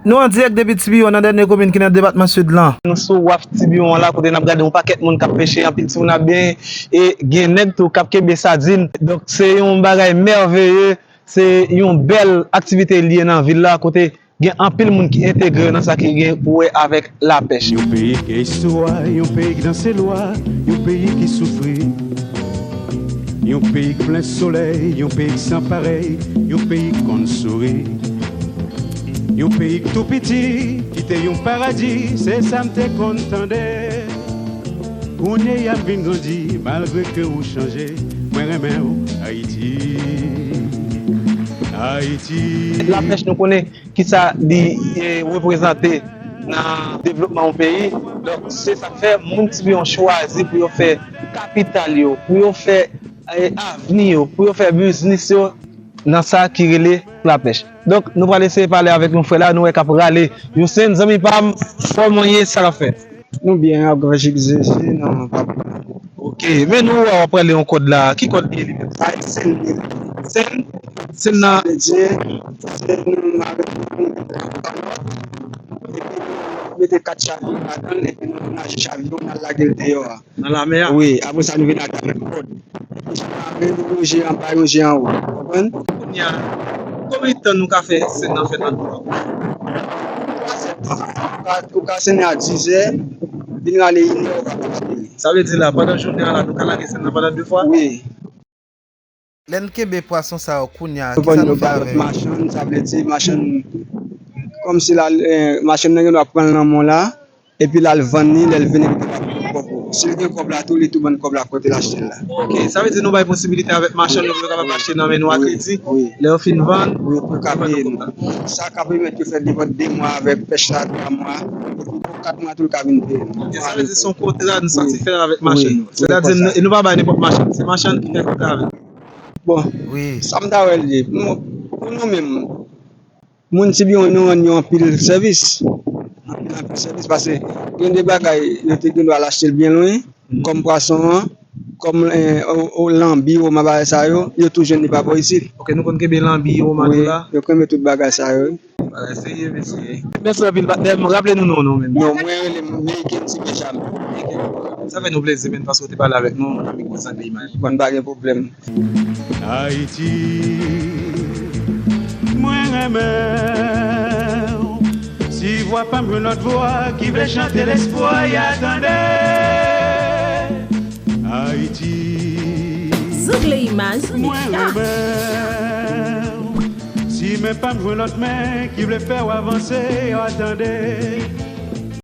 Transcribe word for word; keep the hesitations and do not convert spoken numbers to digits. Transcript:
Nou an dirèk depi Tibiwon, nan dènye komin ki nan depatman Sid lan. Nou sou waf Tibiwon an la, kote n ap gade yon pakèt moun k ap peche, anpil timoun ap benyen, e gen nèg tou k ap kenbe sadin. Donk, se yon bagay mèveye, se yon bèl aktivite li ye nan vil la, kote gen anpil moun ki entegre yo nan sa ki gen pou wè avèk lapèch. Yon peyi ki gen istwa, yon peyi ki danse lwa, yon peyi ki soufri. Yon peyi k plen solèy, yon peyi k san parèy, yon peyi k konn souri. Yon peyi k tou piti, ki te yon paradi, se sa m te konn tande. Kounye a m vin grandi, malgre ke ou chanje, mwen renmen w, Ayiti. Ayiti. Lapèch, nou konnen kisa li, e, reprezante nan devlopman yon peyi. Donk, se sa k fè moun Tibiwon chwazi pou yo fè kapital yo, pou yo fè, e, avni yo, pou yo fè biznis yo nan sa ki rele lapèch. Donk, nou pral eseye pale avèk yon frè la, nou wè k ap rale yon senn zanmi pa m, kòman w ye, sa k ap fèt? Nou byen, ak grasye Jezi, non, pa pwoblèm. Ok, men nou wè w ap rale yon kòd la. Ki kòd li ye li menm? Sa e senn li ye. Senn? Senn nan. Sa vle di, senn avèk epi nou mete kat chavyon ladan l, epi nou naje chavyon, n al lage l deyò a. Nan lamè a? Wi, apre sa nou vin atake kòd. Epi jan lave, nou lonje anba, lonje anwo. Konprann? Kounye a, konbyen tan nou ka fè senn nan fèt nan dlo a? Ou ka, ou ka sennen a dizè, vin rale inè, ou ka pase li. Sa vle di la, pandan jounen an la, nou ka lage senn nan pandan de fwa? Wi. Lè n kenbe pwason sa yo kounye a, kisa nou fè avè yo? Machann, sa vle di machann, kòmsi l al, eh, machann nan gen dwa pran l nan men w la, epi l al vann li, lè l vini, li kapab gen kòb ou. Si l gen kòb la tou, li tou ban kòb la kote l achte l la. Ok, sa vle di nou bay posibilite avèk machann yo pou yo kapab achte nan men nou a kredi. Wi, wi. Lè yo fin vann, wi, pou yo ka peye nou. Sa ka pèmèt yo fè nenpòt de mwa avèk pèch la, twa mwa, epi pou kat mwa tou, l ka vin peye nou. Ok, sa vle di se yon kontra nou soti fè avèk machann yo. Wi, wi, konsa. Sètadi, nou, e nou pa bay nenpòt machann, se machann ki fè kontra avèk nou. Bon, wi, sa m ta wè l ye. Pou nou, pou nou menm, moun Tibiwon, nou rann yo anpil sèvis. Anpil, anpil sèvis, paske gen de bagay, yo te gen dwa al achte l byen lwen, kòm pwason an, kòm, eh, o, o, lanbi, woman, bagay sa yo, yo tou jwenn li pa bò isit. Ok, nou konn kenbe lanbi, woman tou la? Wi, yo kenbe tout bagay sa yo. Bagay serye, mesye. Mèsi anpil, patnè m. Raple nou non, non, menm. Non, mwen rele m Meyken Ti Benjamin. Meyken. Sa fè nou plezi, menm, paske w te pale avèk nou, nan mikwo Zangli Imaj. Bon, pa gen pwoblèm. Ayiti, mwen renmen w. Si vwa pa m jwenn lòt vwa ki vle chante lespwa, ya tande. Ayiti, Zangli Imaj, mwen renmen w. Si men pa m jwenn lòt men ki vle fè w avanse, ya tande.